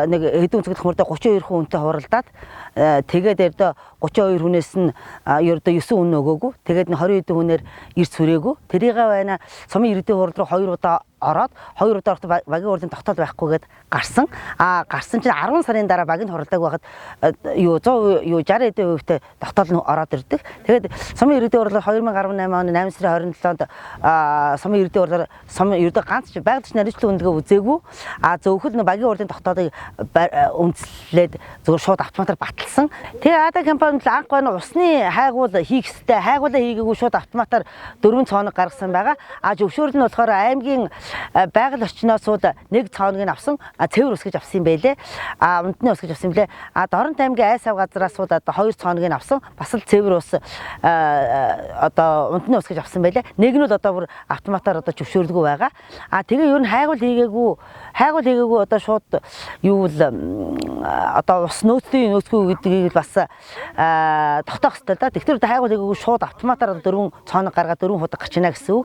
Нэг хэдэн өнцөг хурдаа 32 хүн үнтэй хуралдаад, тэгээд ердөө 32 хүнээс нь ердөө 9 хүн өгөөгүй. Тэгээд 20 хэдэн хүнээр ирц хүрээгүй. Тэрийгээ байна сумын иргэдийн хурал руу 2 удаа ороод, 2 удаа орохдоо багийн хурлын тогтоол байхгүйгээд гарсан. А гарсан чинь 10 сарын дараа багийн хуралдааг байхад юу 100 юу 60 хэдэн хувьтай тогтоол нь ороод ирдэг. Тэгээд сумын иргэдийн хурлаар 2018 оны 8 сарын 27-нд сумын иргэдийн хурлаар сум ердөө ганц ч байгальч нарийцлан үнэлгээ үзээгүй. А зөвхөн багийн хурлын тогтоолыг үндэслээд зөвхөн шууд автоматар баталсан. Тэгээ АДА компанид анх байна усны хайгуул хийх ёстой. Хайгуулаа хийгээгүй шууд автоматар 4 цооног гаргасан байгаа. А зөвшөөрөл нь болохоор аймгийн байгаль орчноос нэг цооногийг авсан. Цэвэр ус гэж авсан юм байлээ. А унтны ус гэж авсан юм лээ. А Дорнот аймгийн айс ав газраас одоо 2 цооногийг авсан. Бас л цэвэр ус, одоо унтны ус гэж авсан байлээ. Нэг нь бол одоо бүр автоматар одоо зөвшөөрдгөө байгаа. А тэгээ ер нь хайгуул хийгээгүй одоо шууд юу л одоо ус нөөцийн нөөцгүй гэдгийг бас тогтоох хэрэгтэй л да. Тэгэхээр одоо хайгуул хийгээгүй шууд автоматар одоо 4 цооног гаргаад 4 худаг гарч ийна гэсэн үг.